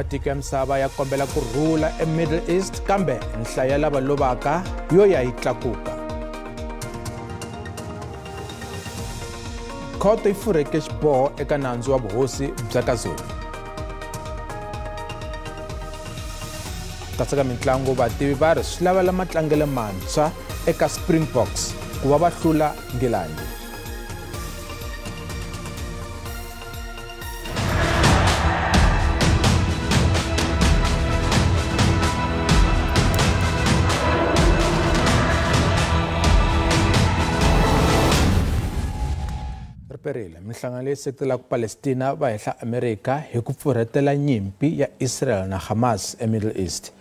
Matiko ya misava ya kombela ku rhula eMiddle East kambe nhlayo ya lava lovaka yo ya yi tlakuka. Khoto yi furheke xiboho eka nandzu wa vuhosi bya kaZulu. Kasi ka mitlangu vativi va ri swi lavela matlangelo mantshwa eka Springboks ku va va hlula Nghilandhi. Minhlangano leyi seketelaka Palestina va hehla Amerika hi ku pfurhetela nyimpi ya Israel na Hamas eMiddle East.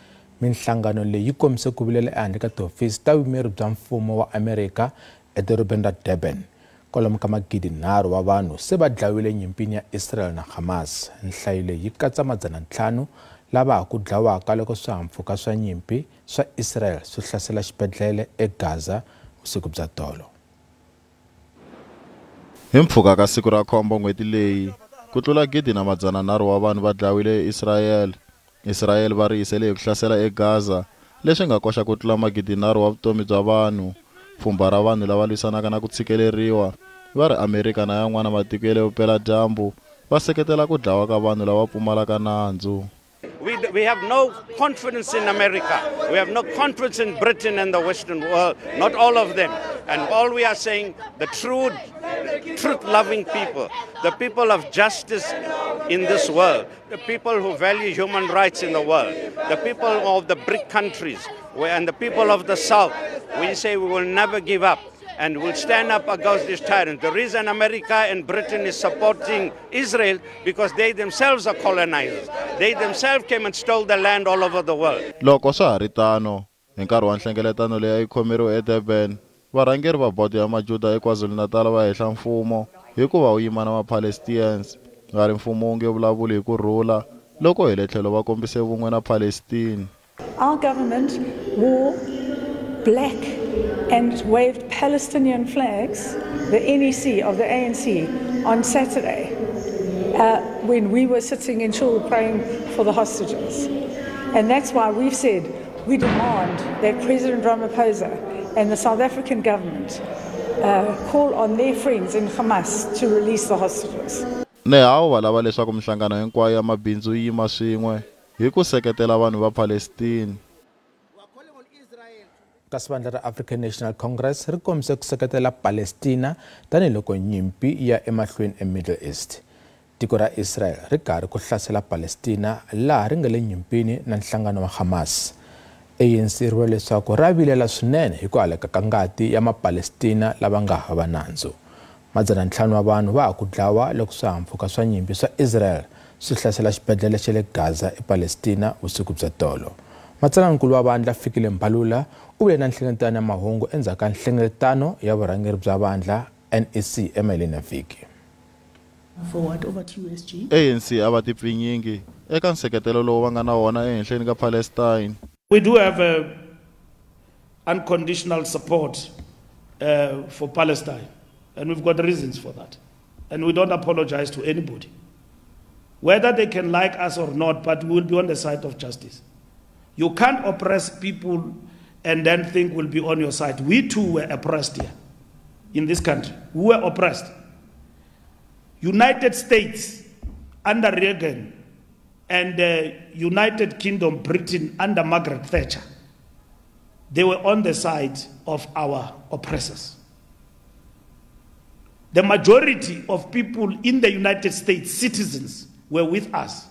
Minhlangano leyi yi kombise ku vilela ehandle ka tihofisi ta vuyimeri bya mfumo wa Amerika edorobeni ra Durban. Kwalomu ka 3,000 wa vanhu se va dlayiwile nyimpini ya Israel na Hamas. Nhlayo leyi yi katsa 500 lava ha ku dlawaka loko swihahampfhuka swa nyimpi swa Israel swi hlasela xibedhlele eGaza vusiku bya tolo. Hi mpfhuka ka siku ra khombo n'hweti leyi, ku tlula 1,300 wa vanhu va dlayiwile eIsrael. Israel va rihisele hi ku hlasela eGaza, leswi nga koxa ku tlula 3,000 wa vutomi bya vanhu. Pfhumba ra vanhu lava lwisanaka na ku tshikeleriwa va ri Amerika na yan'wana matiko ya le vupeladyambu va seketela ku dlawa ka vanhu lava pfumalaka nandzu. We have no confidence in America. We have no confidence in Britain and the Western world, not all of them. And all we are saying, the true, truth-loving people, the people of justice in this world, the people who value human rights in the world, the people of the BRIC countries and the people of the South, we say we will never give up and will stand up against this tyrant. The reason America and Britain is supporting Israel because they themselves are colonizers. They themselves came and stole the land all over the world. Loko swa ha ri tano, hi nkarhi wa nhlengeletano leyi a yi khomeriwe eDurban, varhangeri va bodo ya Majuda eKwaZulu-Natal va hehla mfumo hikuva wu yima na ma-Palestinians. Va ri mfumo wu nge vulavuli hi ku rhula loko hi le tlhelo va kombise vun'we na Palestine. Our government wore black and waved Palestinian flags, the NEC of the ANC, on Saturday when we were sitting in shul praying for the hostages. And that's why we've said we demand that President Ramaphosa and the South African government call on their friends in Hamas to release the hostages. Nehawu va lava leswaku minhlangano hinkwayo ya mabindzu yi yima swin'we hi ku seketela vanhu va Palestine. Kasi vandla ra African National Congress ri kombise ku seketela Palestina tanihiloko nyimpi ya emahlweni eMiddle East. Tiko ra Israel ri karhi ku hlasela Palestina laha ri nga le nyimpini na nhlangano wa Hamas. ANC ri vula leswaku ra vilela swinene hi ku halaka ka ngati ya maPalestina lava nga hava nandzu. 500 wa vanhu va ha ku dlawa loko swihahampfhuka swa nyimpi swa Israel swi hlasela xibedhlele xa le Gaza ePalestina vusiku bya tolo. Matsalanankulu wa vandla Fikile Mbalula u vule na nhlengeletano ya mahungu endzhaku ka nhlengeletano ya vurhangeri bya vandla NEC emaheleni ya vhiki. ANC a va tipfinyingi eka nseketelo lowu va nga na wona ehenhleni ka Palestine. We do have unconditional support for Palestine, and we've got reasons for that. And we don't apologize to anybody. Whether they can like us or not, but we will be on the side of justice. You can't oppress people and then think we'll be on your side. We too were oppressed here in this country. We were oppressed. United States under Reagan and the United Kingdom, Britain under Margaret Thatcher, they were on the side of our oppressors. The majority of people in the United States, citizens, were with us.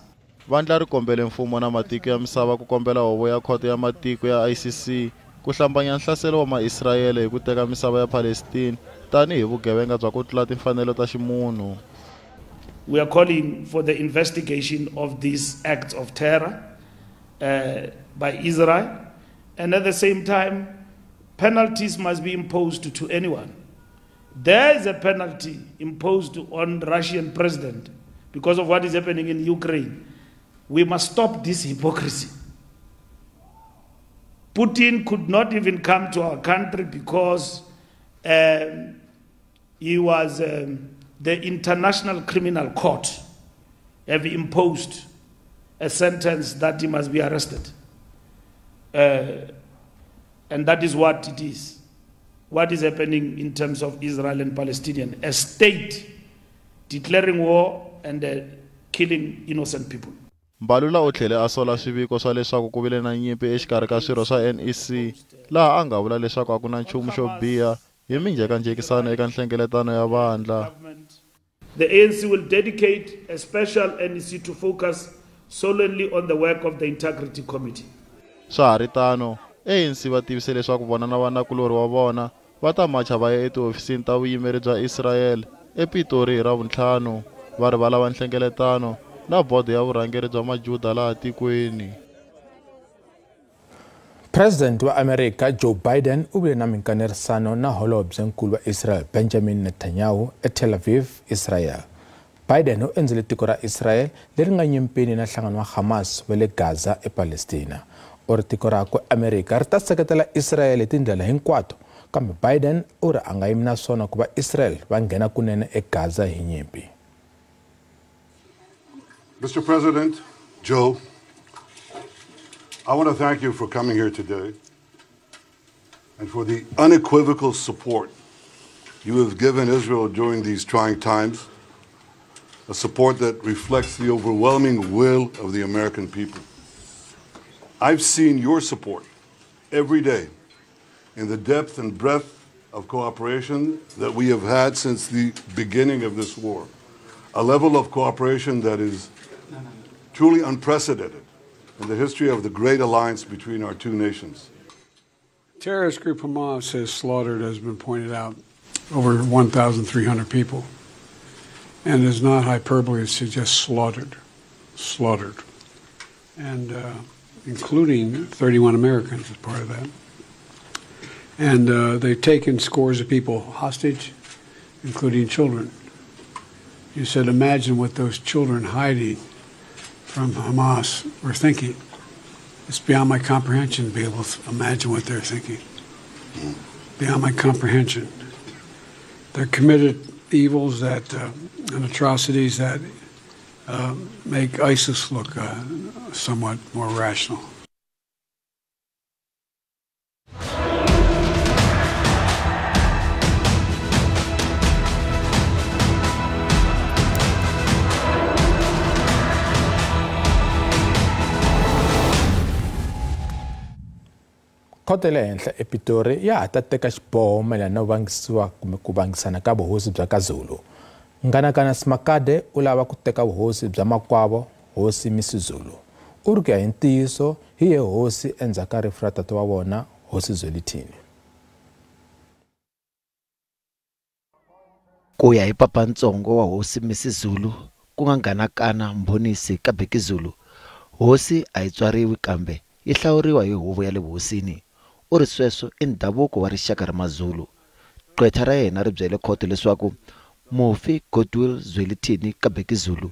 Vandla ri kombele mfumo na matiko ya misava ku kombela huvo ya khoto ya matiko ya ICC ku hlambanya nhlaselo wa maIsrayele hi ku teka misava ya Palestine tanihi vugevenga bya ku tlula timfanelo ta ximunhu. We are calling for the investigation of these acts of terror by Israel, and at the same time, penalties must be imposed to anyone. There is a penalty imposed on Russian president because of what is happening in Ukraine. We must stop this hypocrisy. Putin could not even come to our country because he was the International Criminal Court have imposed a sentence that he must be arrested. And that is what it is. What is happening in terms of Israel and Palestinian? A state declaring war and killing innocent people. Mbalula u tlhele a sola swiviko swa leswaku ku vile na nyimpi exikarhi ka swirho swa NEC, laha a nga vula leswaku a ku na nchumu xo biha hi minjhekanjhekisano eka nhlengeletano ya vandla. The ANC will dedicate a special NEC to focus solely on the work of the Integrity Committee. Swa ha ri tano, ANC va tivise leswaku vona na vanakulorhi wa vona va ta macha va ya etihofisini ta vuyimeri bya Israel ePitori hi Ravuntlhanu, va ri va lava nhlengeletano na bodo ya vurhangeri bya Majuda laha tikweni. President wa Amerika Joe Biden u vile na minkanerisano na holobyenkulu wa Israel Benjamin Netanyahu eTel Aviv, Israel. Biden u endzele tiko ra Israel leri nga nyimpini na nhlangano wa Hamas wa le Gaza ePalestina. U ri tiko rakwe Amerika ri ta seketela Israel hi tindlela hinkwato, kambe Biden u ri a nga yimi na swona ku va Israel va nghena kunene eGaza hi nyimpi. Mr. President, Joe, I want to thank you for coming here today and for the unequivocal support you have given Israel during these trying times, a support that reflects the overwhelming will of the American people. I've seen your support every day in the depth and breadth of cooperation that we have had since the beginning of this war, a level of cooperation that is truly unprecedented in the history of the great alliance between our two nations. Terrorist group Hamas has slaughtered, as has been pointed out, over 1,300 people. And is not hyperbole to suggest slaughtered, slaughtered. And including 31 Americans as part of that. And they've taken scores of people hostage, including children. You said, imagine what those children hiding from Hamas were thinking. It's beyond my comprehension to be able to imagine what they're thinking. Beyond my comprehension. They're committed evils that and atrocities that make ISIS look somewhat more rational. Khoto ya le henhla ePitori ya ha ta teka xiboho mayelana no vangisiwa kumbe ku vangisana ka vuhosi bya kaZulu. Nganakana Simakade u lava ku teka vuhosi bya makwavo Hosi Misuzulu. U ri ku ya hi ntiyiso hi ye hosi endzhaku ka rifu ra tata wa vona Hosi Zwelithini. Ku ya hi papantsongo wa Hosi Misuzulu ku nga Nganakana Mbhonisi ka Bhekizulu, hosi a yi tswariwi kambe yi hlawuriwa hi huvo ya le vuhosini. U ri sweswo i ndhavuko wa rixaka ra Mazulu. Gqwetha ra yena ri byele khoto leswaku mufi Goodwill Zwelithini ka Bhekizulu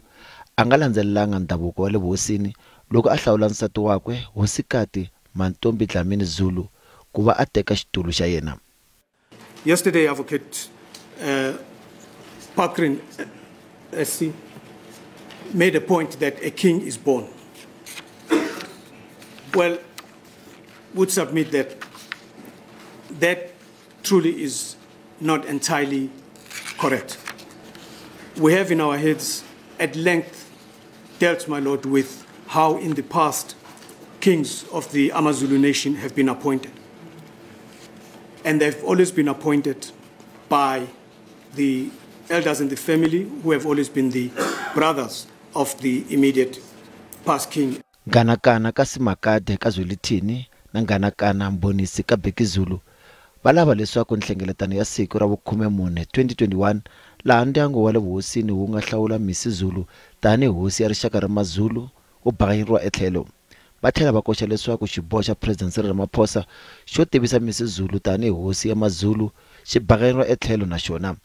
a nga landzelelanga ndhavuko wa le vuhosini loko a hlawula nsati wakwe Hosikati Mantombi Dlamini Zulu ku va a teka xitulu xa yena. Yesterday, Advocate Pakrin SC made a point that a king is born. Well, would submit that that truly is not entirely correct. We have in our heads at length dealt, my lord, with how in the past kings of the AmaZulu nation have been appointed. And they've always been appointed by the elders in the family who have always been the brothers of the immediate past king. Nganakana ka Simakade ka Zwelithini na Nganakana Mbhonisi ka Bhekizulu va lava leswaku nhlengeletano ya siku ra vu-14 2021 laha ndyangu wa le vuhosini wu nga hlawula Misuzulu tanihi hosi ya rixaka ra Mazulu wu bakanyeriwa etlhelo. Va tlhela va koxa leswaku xiboho xa President Cyril Ramaphosa xo tivisa Misuzulu tanihi hosi ya Mazulu xi bakanyeriwa etlhelo na xona.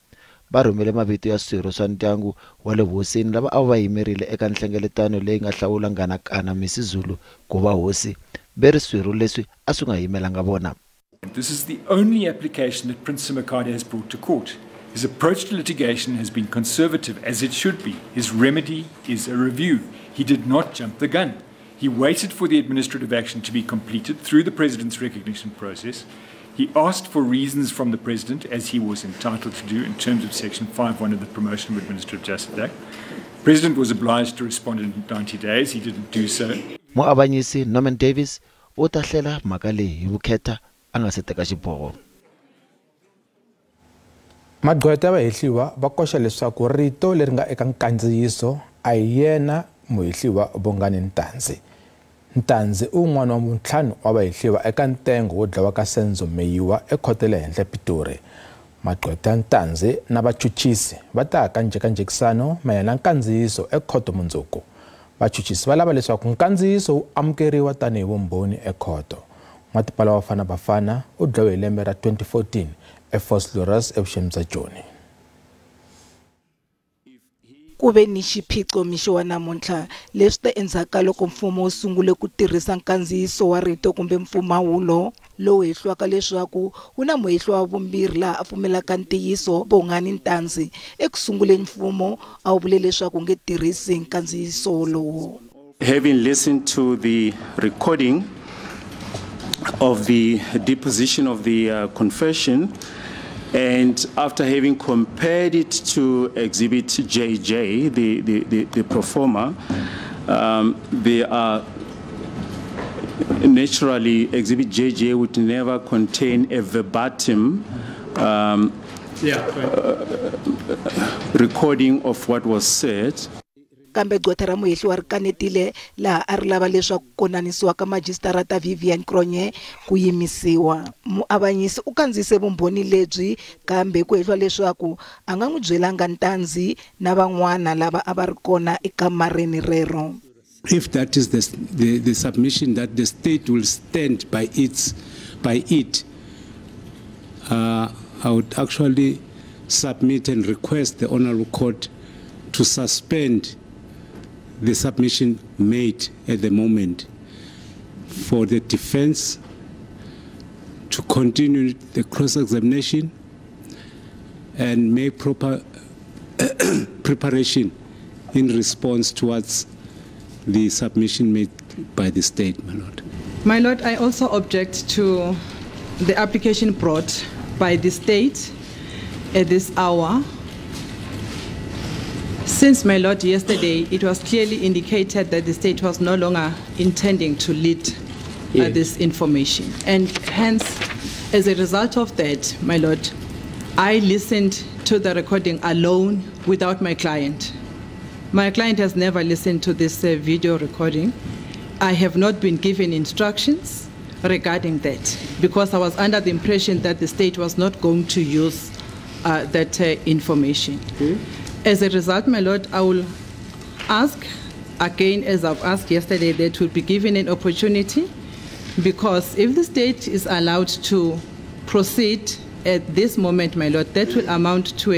Va rhumele mavito ya swirho swa ndyangu wa le vuhosini lava a va yimerile eka nhlengeletano leyi nga hlawula Nganakana Misuzulu ku va hosi, ve ri swirho leswi a swi nga yimelanga vona. This is the only application that Prince Simakade has brought to court. His approach to litigation has been conservative, as it should be. His remedy is a review. He did not jump the gun. He waited for the administrative action to be completed through the president's recognition process. He asked for reasons from the president, as he was entitled to do in terms of Section 5.1 of the Promotion of Administrative Justice Act. The president was obliged to respond in 90 days. He didn't do so. Muavanyisi Norman Davis u ta hlela mhaka leyi hi vukheta a nga se teka xiboho. Magqweta ya vahehliwa va koxa leswaku rito leri nga eka nkandziyiso a hi yena muhehliwa Bongani Ntanzi. Ntanzi i wun'wana wa muntlhanu wa vahehliwa eka ntengo wo dlawa ka Senzo Meyiwa ekhoto ya le henhla ePitori. Magqweta ya Ntanzi na vachuchisi va ta ka njhekanjhekisano mayelana na nkandziyiso ekhoto mundzuku. Vachuchisi va lava leswaku nkandziyiso wu amukeriwa tanihi vumbhoni ekhoto. N'watipala wa Bafana Bafana u dlawe hi lembe ra 2014 eVosloorus evuxeni bya Joni. Ku ve ni xiphiqo mixo wa namuntlha leswi ta endzhaku ka loko mfumo wu sungule ku tirhisa nkandziyiso wa rito kumbe mpfumawulo lowu hehliwaka leswaku wu na muhehliwa wa vumbirhi laha a pfumelaka ntiyiso Bongani Ntanzi. Eku sunguleni mfumo a wu vule leswaku wu nge tirhisi nkandziyiso lowu. Having listened to the recording of the deposition of the confession, and after having compared it to Exhibit JJ, the performer, they are naturally, Exhibit JJ would never contain a verbatim recording of what was said. Kambe gqwetha ra muhehliwa ri kanetile laha a ri lava leswaku konanisiwa ka majisitarata Vivian Cronje ku yimisiwa. Muavanyisi u kandziyise vumbhoni lebyi kambe ku hehliwa leswaku a nga n'wi byelanga Ntanzi na van'wana lava a va ri kona ekamareni rero. If that is the submission that the state will stand by it, I would actually submit and request the Honourable Court to suspend the submission made at the moment for the defense to continue the cross-examination and make proper preparation in response towards the submission made by the state, my lord. My lord, I also object to the application brought by the state at this hour. Since, my lord, yesterday it was clearly indicated that the state was no longer intending to lead this information. And hence, as a result of that, my lord, I listened to the recording alone without my client. My client has never listened to this video recording. I have not been given instructions regarding that because I was under the impression that the state was not going to use that information. Okay. As a result, my lord, I will ask again, as I've asked yesterday, that we'll be given an opportunity, because if the state is allowed to proceed at this moment, my lord, that will amount to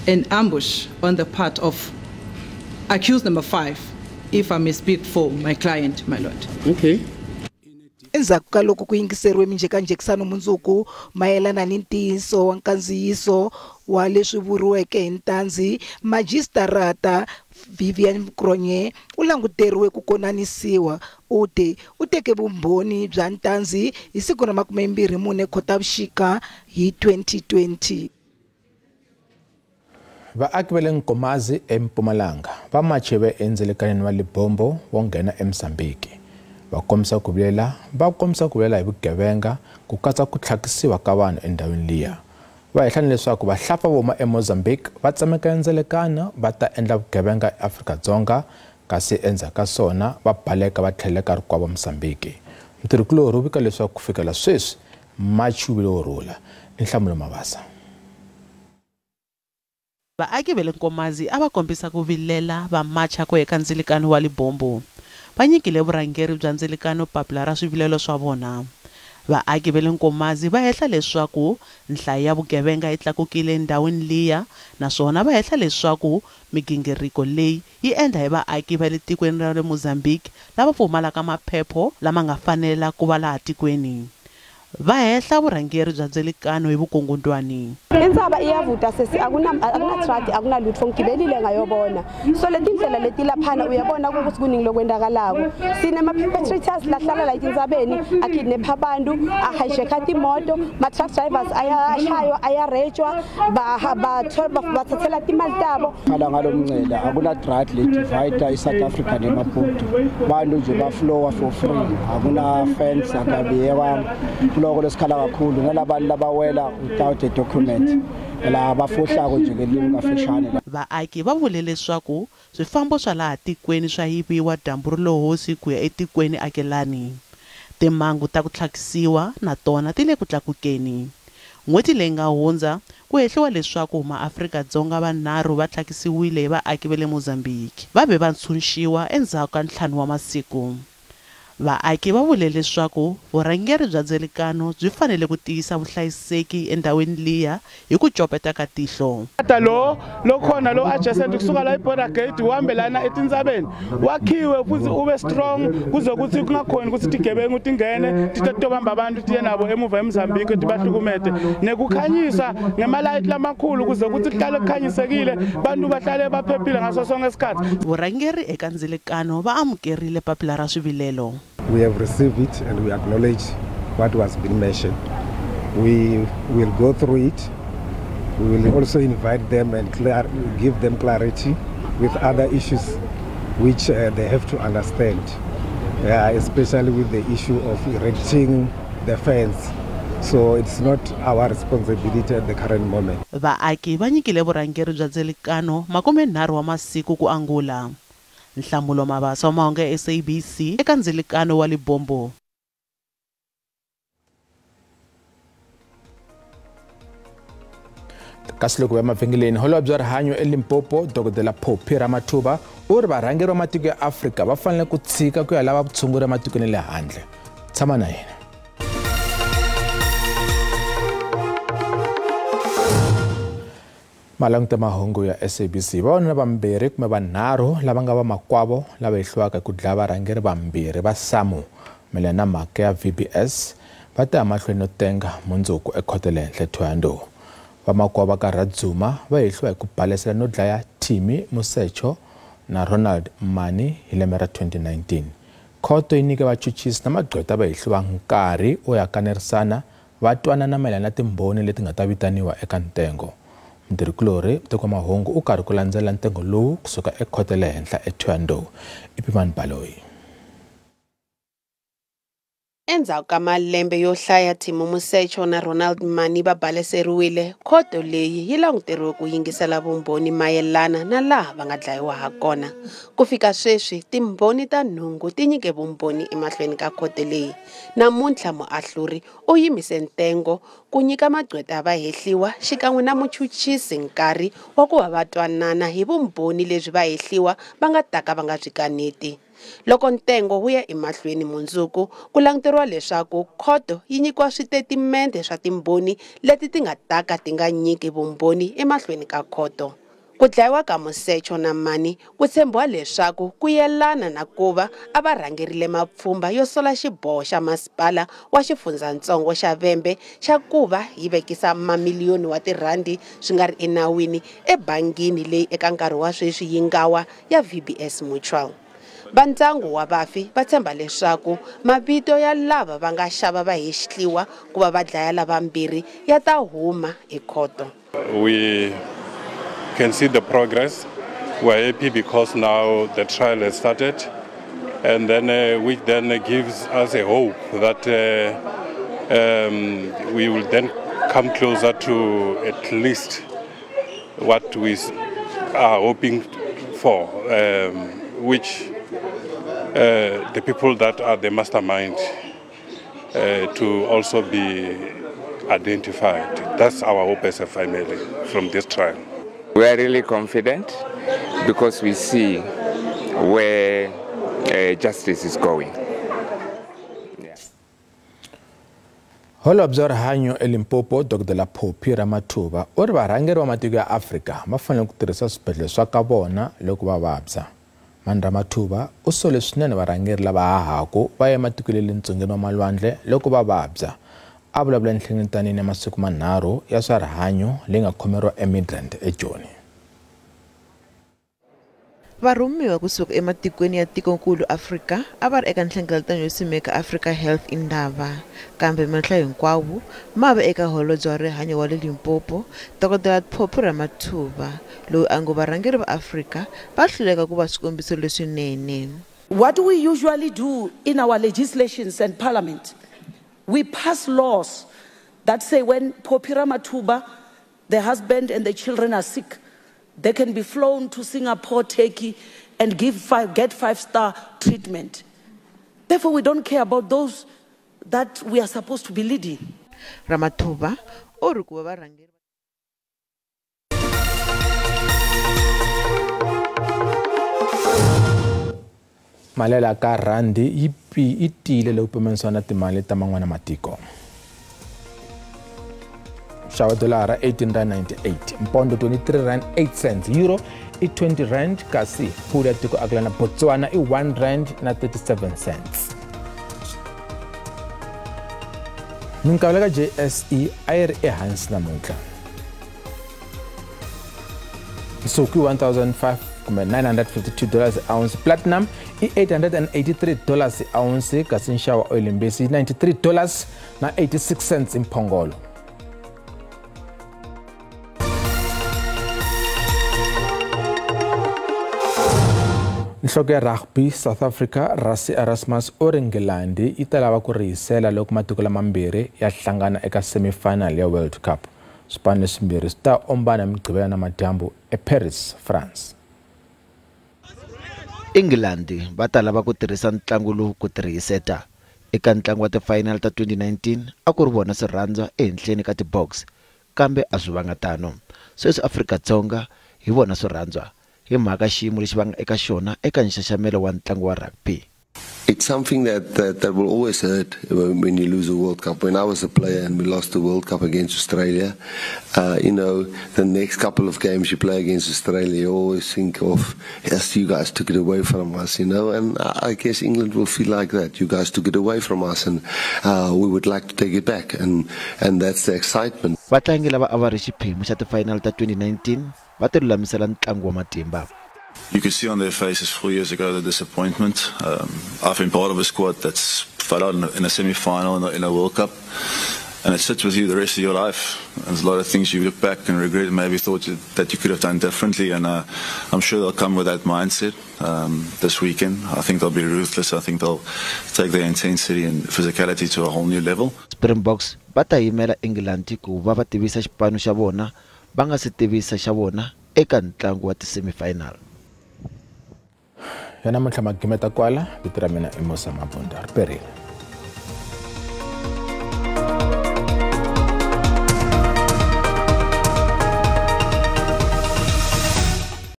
an ambush on the part of accused number 5, if I may speak for my client, my lord. Okay. Endzhaku ka loko ku yingiseriwe minjhekanjhekisano mundzuku mayelana ni ntiyiso wa nkandziyiso wa leswi vuriweke hi Ntanzi, majisitarata Vivian Cronje u languteriwe ku konanisiwa. U te u teke vumbhoni bya Ntanzi hi siku ra 24 Khotavuxika hi 2020. Vaaki va le Nkomazi eMpumalanga va mache endzelekanini wa Lebombo wo nghena eMozambique. Va kombisa ku vilela hi vugevenga ku katsa ku tlhakisiwa ka vanhu endhawini liya. Va hehlani leswaku vahlapfa vo huma eMozambique va tsemeka endzelekano va ta endla vugevenga eAfrika-Dzonga, kasi endzhaku ka swona va baleka va tlhelela ka rikwavo Mozambique. Ntirhikulorhi wu vika leswaku ku fikela sweswi machi wu vile wo rhula. I Nhlamulo Mabasa. Vaaki va le Nkomazi a va kombisa ku vilela va macha ku eka ndzilikano wa Lebombo. Va nyikile vurhangeri bya ndzilikano papila ra swivilelo swa vona. Vaaki va le Nkomazi va hehla leswaku nhlayo ya vugevenga yi tlakukile endhawini liya, naswona va hehla leswaku migingiriko leyi yi endla hi vaaki va le tikweni ra le Mozambique lava pfumalaka maphepho lama nga fanela ku va laha tikweni. Va hehla vurhangeri bya ndzilikano hi vukungundwani. Indzaba iyavuta sesi akuna truck akunalutho ngigibelile ngayobona. So letindlela leti laphana uyabona ukuthi kuningi lokwendakalako. Sinema perpetrators lahlala la etindzabeni akidnap abantu, ahijacka timoto, ma truck drivers ayashaywa, ayarejwa, bathathela timali tabo. Khala ngalomncele akuna truck le divide iSouth Africa neMaputo. Bantu nje ba flow for free. Akuna fence akabiyekwa. Kuloko lesikhala kakhulu nalabantu labawela without a document la bafohlako nje ngelimi kafishane. Vaaki va vule leswaku swifambo swa laha tikweni swa yiviwa dyambu ri lo hosi ku ya etikweni akelani. Timhangu ta ku tlhakisiwa na tona ti le ku tlakukeni. N'hweti leyi nga hundza ku hehliwa leswaku maAfrika-Dzonga vanharhu va tlhakisiwile hi vaaki va le Mozambique. Va ve va ntshunxiwa endzhaku ka 5 wa masiku. Vaaki va vule leswaku vurhangeri bya ndzilikano byi fanele ku tiyisa vuhlayiseki endhawini liya hi ku copeta ka tihlo. Lo lokhona lo adjacent kusuka la iborder gate uhambe lana etindzabeni wakhiwe futhi ube strong kuze kuthi kungakhoni ukuthi tigebengu tingene titobamba abantu tiye nabo emuva eMozambique tibahlukumete nekukhanyisa ngemalight lamakhulu kuze kuthi kuhlale kukhanyisekile bantu bahlale baphephile ngaso sonke isikhathi. Vurhangeri eka ndzilikano va amukerile papila ra swivilelo. We have received it and we acknowledge what was been mentioned. We will go through it. We will also invite them and give them clarity with other issues which they have to understand, especially with the issue of erecting the fence. So it's not our responsibility at the current moment. Vaaki va nyikile vurhangeri bya ndzilikano 30 wa masiku ku angula. Nhlamulo Mabasa wa mahungu ya SABC eka ndzilikano wa Lebombo. Kasi loko ya mavhengeleni, holobye wa rihanyo eLimpopo Dr. Phophi Ramathuba u ri varhangeri va matiko ya Afrika va fanele ku tshika ku ya lava vutshunguri ematikweni ya le handle. Tshama na hina. Malanguta mahungu ya SABC vavanuna vambirhi kumbe vanharhu lava nga vamakwavo lava hehliwaka hi ku dlaya varhangeri vambirhi va SAMU mayelana na mhaka ya VBS va ta ya mahlweni no tenga mundzuku ekhoto le henhla Thohoyandou. Vamakwavo va ka Radzuma va hehliwa hi ku balesela no dlaya Timmy Musecho na Ronald Mani hi lembe ra 2019. Khoto yi nyike vachuchisi na magqweta va hehliwa nkarhi wo ya kanerisana va twanana mayelana na timbhoni leti nga ta vitaniwa eka ntengo. Mutirhikulorhi muteki wa mahungu u karhi ku landzela ntengo lowu kusuka ekhoto le henhla eThohoyandou. I Pimani Baloyi. Endzhaku ka malembe yo hlaya Timmy Musecho na Ronald Mani va baleseriwile, khoto leyi yi languteriwe ku yingisela vumbhoni mayelana na laha va nga dlayiwa ha kona. Ku fika sweswi, timbhoni ta nhungu ti nyike vumbhoni emahlweni ka khoto leyi. Namuntlha muahluri u yimise ntengo ku nyika magqweta ya vahehliwa xikan'we na muchuchisi nkarhi wa ku va va twanana hi vumbhoni lebyi vahehliwa va nga taka va nga byi kaneti. Loko ntengo wu ya emahlweni mundzuku, ku languteriwa leswaku khoto yi nyikiwa switetimende swa timbhoni leti ti nga taka ti nga nyiki vumbhoni emahlweni ka khoto. Ku dlayiwa ka Musecho na Mani ku tshembiwa leswaku ku yelana na ku va a va rhangerile mapfhumba yo sola xiboho xa masipala wa xifundzatsongo xa Vhembe xa ku va yi vekisa mamiliyoni wa tirhandi swi nga ri enawini ebangini leyi eka nkarhi wa sweswi yi nga wa ya VBS Mutual. Vandyangu wa vafi va tshemba leswaku mavito ya lava va nga xava va hehliwa ku va va dlaya lavambirhi ya ta huma ekhoto. We can see the progress. We are happy because now the trial has started, and then which then gives us a hope that we will then come closer to at least what we are hoping for, which the people that are the mastermind to also be identified. That's our hope as a family from this trial. We are really confident because we see where justice is going. Holobye wa rihanyo eLimpopo Dr. Phophi Ramathuba u ri varhangeri va matiko ya Afrika va fanele ku tirhisa swibedhlele swa ka vona loko va vabya. Mani Ramathuba u sole swinene varhangeri lava hahaku va ya ematikweni ya le ntsungeni wa malwandle loko va vabya. A vulavula enhlengeletanini ya masiku manharhu ya swa rihanyo leyi nga khomeriwa eMidrand eJoni. Varhumiwa kusuka ematikweni ya tikonkulu Afrika a va ri eka nhlengeletano yo simeka Africa Health Indaba, kambe mahlo hinkwawo ma ve eka holobye wa rihanyo wa le Limpopo, Dr Phophi Ramathuba, loyi a ngo varhangeri va Afrika va hluleka ku va swikombiso leswinene. What we usually do in our legislations and parliament, we pass laws that say when Phophi Ramathuba, the husband and the children are sick, they can be flown to Singapore, Turkey, and get five-star treatment. Therefore, we don't care about those that we are supposed to be leading. Ramathuba u ri ku va varhangeri Malela ka randi yi tiyile loko pimanisiwa na timali ta man'wana matiko. Xava dolara R18.98, mpondo R23.08, euro i R20 kasi pula ya tiko akelana Botswana i R1.37. Minkavelo ka JSE a yi ri ehansi namuntlha. Nsuku i $1,952 ounce, platinum i $883 ounce kasi nxavo wa oil mbisi i $93.86 imphongolo. Nhloko ya Rugby South Africa Rassie Erasmus u ri Nghilandhi yi ta lava ku rihisela loko matiko lamambirhi ya hlangana eka semifinal ya World Cup. Swipano leswimbirhi swi ta ombana hi Mugqivela namadyambu eParis, France. England va ta lava ku tirhisa ntlangu lowu ku tirhiseta. Eka ntlangu wa ti-final ta 2019 a ku ri vona swirhandzwa ehenhleni ka ti-box, kambe a swi vanga tano. Sweswi Afrika-Dzonga hi vona swirhandzwa hi mhaka xiyimo lexi va nga eka xona eka nxaxamelo wa ntlangu wa rugby. It's something that will always hurt when you lose a World Cup. When I was a player and we lost the World Cup against Australia, you know, the next couple of games you play against Australia, you always think of, yes, you guys took it away from us, you know, and I guess England will feel like that. You guys took it away from us and we would like to take it back, and that's the excitement. Vatlangi lava a va ri xiphemu xa ti-final ta 2019 va ti lulamisela ntlangu wa matimba. You could see on their faces 4 years ago the disappointment. I've been part of a squad that's fell out in a semi-final in a World Cup, and it sits with you the rest of your life. There's a lot of things you look back and regret and maybe thought that you could have done differently, and I'm sure they'll come with that mindset this weekend. I think they'll be ruthless. I think they'll take their intensity and physicality to a whole new level. Springboks va ta yimela England ku va va tivisa xipano xa vona va nga si tivisa xa vona eka ntlangu wa ti-semi-final. Ya namuntlha magimeta kwala, vito ra mina i Musa Mabunda. Ri perile.